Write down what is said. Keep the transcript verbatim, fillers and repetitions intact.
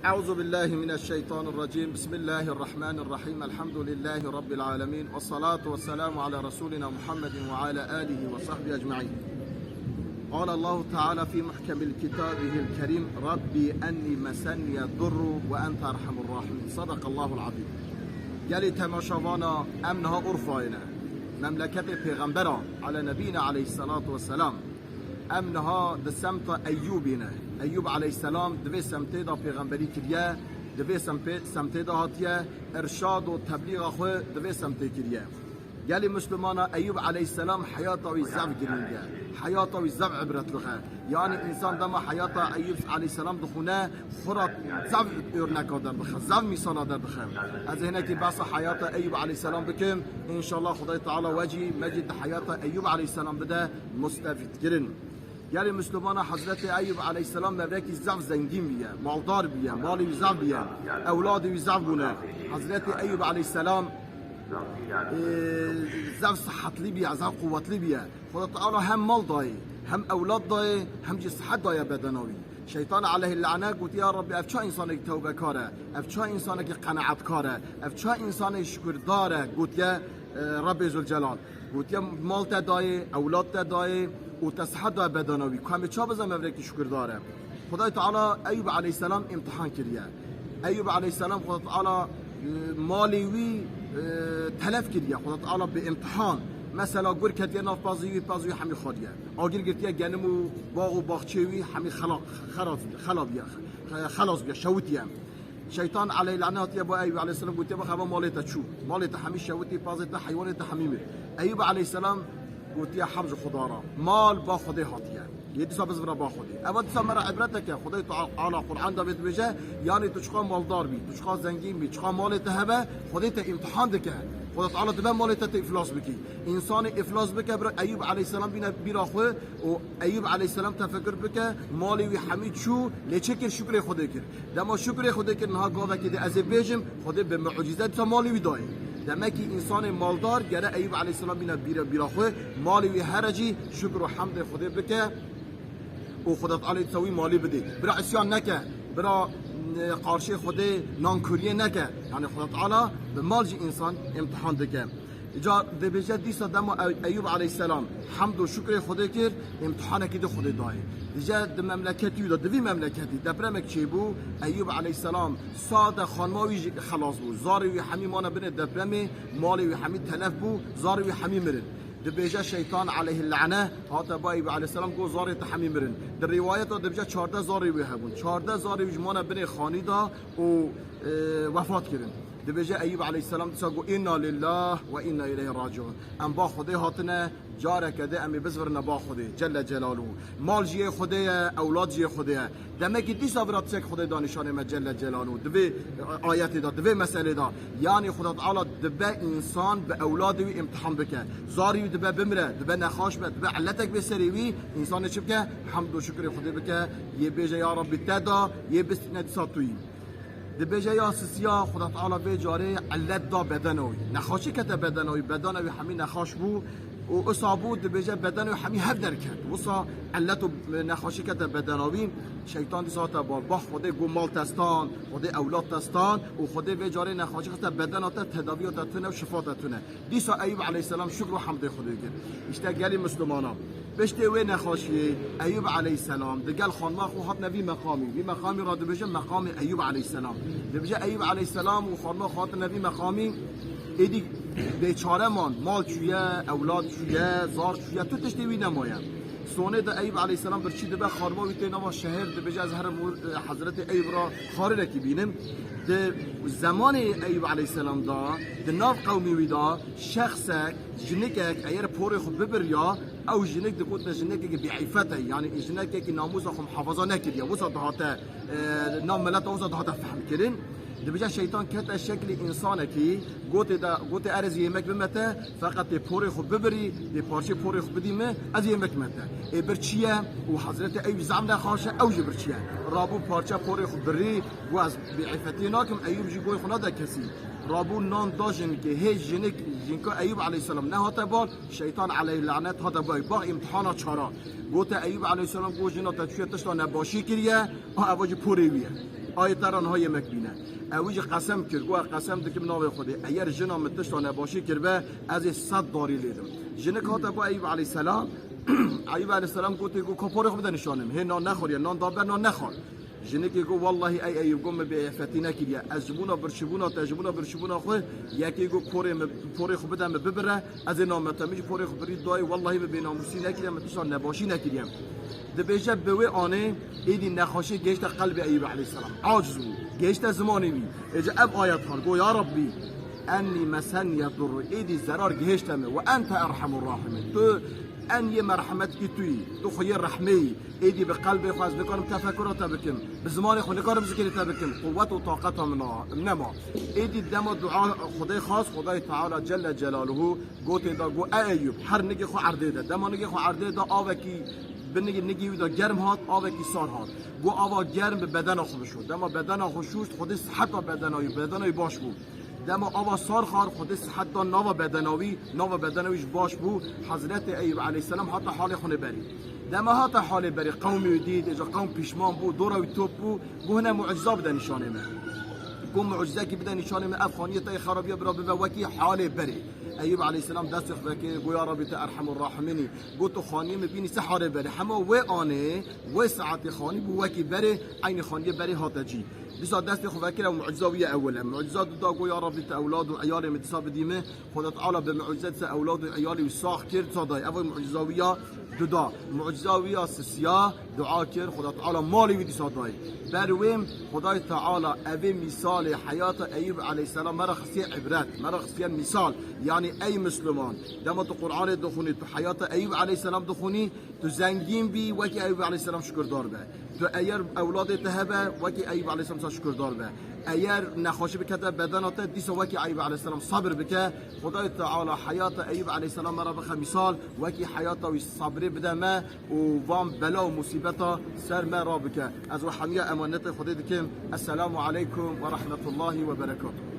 أعوذ بالله من الشيطان الرجيم. بسم الله الرحمن الرحيم. الحمد لله رب العالمين. والصلاة والسلام على رسولنا محمد وعلى آله وصحبه أجمعين. قال الله تعالى في محكم كتابه الكريم: رب أني مسني الضر وأنت أرحم الراحمين. صدق الله العظيم. Gelî temaşevana, em niha Urfayê ne. Memleketê pêxembera, ale nebîne aleyhisselatu vesselam. Em niha di semta Eyyûbê ne. Eyyûb aleyhisselam di vê semtê de pêxemberî kiriye, di vê semtê, semtê de hatiye, irşad û teblîxa xwe di vê semtê kiriye. Gelî Mislimana, Eyyûb aleyhisselam heyata wî zaf girîng e. Heyata wî zaf ibretlix e. Yani însan dema heyata Eyyûb aleyhisselam dixwîne, xwe re zaf örneka derdixe, zaf mîsala derdixe. Ez ê hinekî behsa heyata Eyyûb aleyhisselam bikim. Înşallah Xwedayê Teala we jî, me jî di heyata Eyyûb aleyhisselam bide mustefîd kirin. Gelê Mislimana, Hezretê Eyyûb aleyhisselam mevrekî zaf zengîn bûye, maldar bûye, malê wî zaf bûye, ewladê wî zaf bûne. Hezretê Eyyûb aleyhisselam, e, zaf sihetlî bûye, zaf quwetlî bûye. Xweda Teala hem mal dayê, hem ewlad dayê, hem jî sihet daye bedena wî. Şeytan aleyhî lane gotiye, "Ya Rabbî, ev ça însanekî tewbekar e, ev ça însanekî qenaetkar e, ev ça însanekî şukurdar e?" Gotiye, e, Rabbê Zülcelal. Gotiye, "Mal te dayê, ewlad te dayê û te sihet daye bedena wî. Ku em ê ça bizane mevrekî şukurdar e?" Xwedayê Teala Eyyûb aleyhisselam îmtihan kiriye. Eyyûb aleyhisselam Xweda Teala, e, malê wî, e, telef kiriye. Xweda Teala bi îmtihan. Mesela gur ketiye nav pazî wî, pazî wî hemî xwariye. Agir girtiye genim û bax û baxçeyê wî hemî xela-, xelas, xela bûye, xe-, xelas bûye, şewitiye. Şeytan aleyhî lane hatiye bo Eyyûb aleyhîsselam gotiye, "Bax, eva malê te çû. Malê te hemî şewitî, pazê te, heywanê te hemî mir." Eyyûb aleyhîsselam gotiye, "Hem ji Xweda re. Mal ba Xwedê hatiye. Yê dîsa bizvira ba Xwedê." Eva dîsa me re ibretek e. Xwedê Teala Qur'an de vê dibêje, yani tu çiqa maldar bî, tu çiqa zengîn bî, çiqa malê te hebe, Xwedê te îmtihan dike. Xweda Teala dibe malê te te îflas bikî. Însanê îflas bike, bira Eyyûb aleyhîsselam bîne bîra xwe û Eyyûb aleyhîsselam tefekur bike, malê wî hemî çû, lê çi kir? Şukrê Xwedê kir. Dema şukrê Xwedê kir, niha gavekê de ez ê bêjim, Xwedê bi mucîze dîsa malê wî dayê. Demekî însanê maldar gere Eyyûb aleyhîsselam bîne bîra, bîra xwe, malê wî here jî şukr û hemdê Xwedê bike û Xweda Teala dîsa wî malê bidê. Bira isyan neke, bira, e, qarşê Xwedê nankuriyê neke. Yani Xweda Teala bi mal jî însan îmtihan dike. Îca dibêje dîsa dema Ew-, Eyyûb aleyhîsselam hemd û şukrê Xwedê kir, îmtihanekî di Xwedê dayê. Dije di memleketî wî de, di vî memleketî depremek çêbû, Eyyûb aleyhîsselam sade xanima wî jî xelas bû. Zarê wî hemî mane binê depremê, malê wî hemî telef bû, zarê wî hemî mirin. Dibêje şeytan aleyhî lane hate ba Eyyûb aleyhîsselam, got, "Zarê te hemî mirin." Di rîwayeta dibêje çardeh zarê wî hebûn. Çardeh zarê wî jî mane binê xanî de û, e, wefat kirin. Dibêje Eyyûb aleyhîsselam dîsa got, "Înna lillah we înna îleyhî raciûn." Em ba Xwedê hatine, careke de em ê bizvirine ba Xwedê, Celle Celaluhu. Mal jî yê Xwedê ye, ewlad jî yê Xwedê ye. Demekî dîsa vira tiştek Xwedê da nîşanê me, Celle Celaluhu. Di vê, e, ayetê de, di vê meselê de. Yanî Xweda Teala dibe însan bi ewladê wî îmtihan bike. Zarî wî dibe bimire, dibe nexaş be, dibe illetek bê serê wî, însanê çi bike? Hemd û şukrê Xwedê bike, yê bêje, "Ya Rabbî, te da, yê bistîne dîsa tu yî." Dibêje ya sisiya Xweda Teala vê carê illet da bedena wî. Nexaşî kete bedena wî, bedena wî hemî nexaş bû û usa bû, dibêje bedena wî hemî hev derket. Wisa illet û nexaşî kete bedena wî, şeytan dîsa hate bal. Bax Xwedê got mal te stan, Xwedê ewlad te stan û Xwedê vê carê nexaşî xiste bedena te, tedaviya te tune û şifa te tune. Dîsa Eyyûb aleyhîsselam şukr û hemdê Xwedê kir. Îşte gelî Mislimana. Piştê wê nexaşiyê Eyyûb aleyhîsselam digel xanima xwe hatine vî meqamî. Vî meqamî re dibêje meqamê Eyyûb aleyhîsselam. Dibêje Eyyûb aleyhîsselam û xanima xwe hatine vî meqamî, êdî bêçare man, mal çûye, ewlad çûye, zar çûye, tu tiştê wî nemaye. Sonê de Eyyûb aleyhîsselam birçî dibe, xanima wî tê nava şehir, dibêje, "Ez herim û, e, Hezretê Eyyûb re xarinekî bînim." Di zemanê Eyyûb aleyhîsselam de, di nav qewmê wî de, şexsek, jinikek, eger porê xwe bibiriya, ew jinik dikotine jinekekî bêîfet e, yanî jinekekî namûsa xwe muhafaza nekiriye, wisa dihate, e, nav mileta wisa dihate fehmkirin. Dibêje şeytan kete şeklê însanekî, gotê de, gotê, "Erê ez yemek bime te, feqet tê porê xwe bibirî, tê parçê porê xwe bidî min, ez yemek me te." Ê bir çi ye? Û Hezretê Eyyûb zaf nexaş e, ew jî bir çi ye? Rabû parçe porê xwe birî, got, "Ez bêîfetiyê nakim." Eyyûb jî goyê xwe nade kesî. Rabû nan da jinikê, hê jinik, jinka Eyyûb aleyhîsselam nehate bal, şeytan aleyhî lanet hate bal. Bax îmtihana çara. Gote Eyyûb aleyhîsselam, got, "Jina te çûye tişta nebaşî kiriye, a eva jî porê wî ye." Ayê te re niha yemek bîne. Ew jî qesem kir, got, qesem dikim navê Xwedê. Eger jina min tişta nebaşî kiribe, ez ê sed darî lê dim. Jinik hate bo Eyûb aleyhisselam. Eyûb aleyhisselam gotê, got, ka porê xwe bide nîşanê min. Hê nan nexwariye, nan da ber, nan nexwar. Jinikê got, wellahî ey Eyûb, got, min bêefetî nekiriye. Ez ji bona birçîbûna te, ji bona birçîbûna xwe, yekê got, porê min, porê xwe bide min bibire, ez ê name te. Min jî porê xwe birî dayê, wellahî min bênamûsî nekiriye, min tişta nebaşî nekiriye. Dibêje bi wê anê êdî nexweşî gihişte qelbê Eyûb aleyhisselam. Aciz bû. Gihişte zimanê wî. Êca ev ayet xwar, got, ya Rabbî, ennî mesenniye durru, êdî zerar gihişte min, ve ente erhamur rahimin. Tu en yê merhemetkî tu yî, tu xwe yê rehmê yî. Êdî bi qelbê xwe ez nikarim tefekkura te bikim, bi zimanê xwe nikarim zikrê te bikim. Quwwet û taqeta min a-, nema. Êdî dema dua Xwedê xwest, Xwedayê Teala Celle Celaluhu gotê da, got, ey Eyûb, her nigê xwe erdê de. Dema nigê xwe erdê da, avekî bi nigê, nigê wî de germ hat, avekî sar hat. Got, ava germ bi bedena xwe bişo. Dema bedena xwe şûşt, Xwedê siheta bedena wî, bedena wî baş bû. Dema ava sar xwar, Xwedê sihet da nava bedena wî, nava bedena wî jî baş bû. Hezretê Eyûb aleyhisselam hata halê xwe berî. Dema hata halê berî, qewmê wî dît, êca qewm pîşman bû, dora wî top bû, got, hine muciza bide nîşanê me. Got, mucizekî bide nîşanê me, ev xaniyê te yê xerabiya bira bibe wekî halê berê. Eyûb aleyhisselam destê xwe vekê, got, ya Rabbî, te erhamur rahimînî. Got, tu xaniyê min bînî se halê berê. Hema wê anê, wê saetê xanî bû wekî berê, eynî xaniyê berê hate cî. Dîsa destê xwe vekir, ew muciza wî ye ewil e. Muciza duda, got, ya Rabbî, tu ewlad û eyalê min dîsa bidî min. Xweda Teala bi mucize dîsa ewlad û eyalê wî sax kir, dîsa dayê. Ev muciza wî ya duda. Muciza wî ya sisiya, dua kir, Xweda Teala malê wî dîsa dayê. Ber wê Xwedayê Teala evê mîsalê heyata Eyûb aleyhisselam me re xistiye ibret, me re xistiye mîsal. Yanî ey Misliman, dema tu Qur'anê dixwînî, tu heyata Eyûb aleyhisselam dixwînî, tu zengîn bî, wekî Eyûb aleyhisselam şukirdar be. Tu eger ewladê te hebe, wekî Eyûb aleyhisselam sa şukirdar be. Eger nexweşî bikete bedena te, dîsa wekî Eyûb aleyhisselam sabir bike. Xwedayê Teala heyata Eyûb aleyhisselam me re bixe mîsal, wekî heyata wî sabrê bide me û van bela û musîbeta ser me rabike. Ez we hemiya emanetê Xwedê dikim. Esselamu aleykum ve rahmetullahi ve berekatuhu.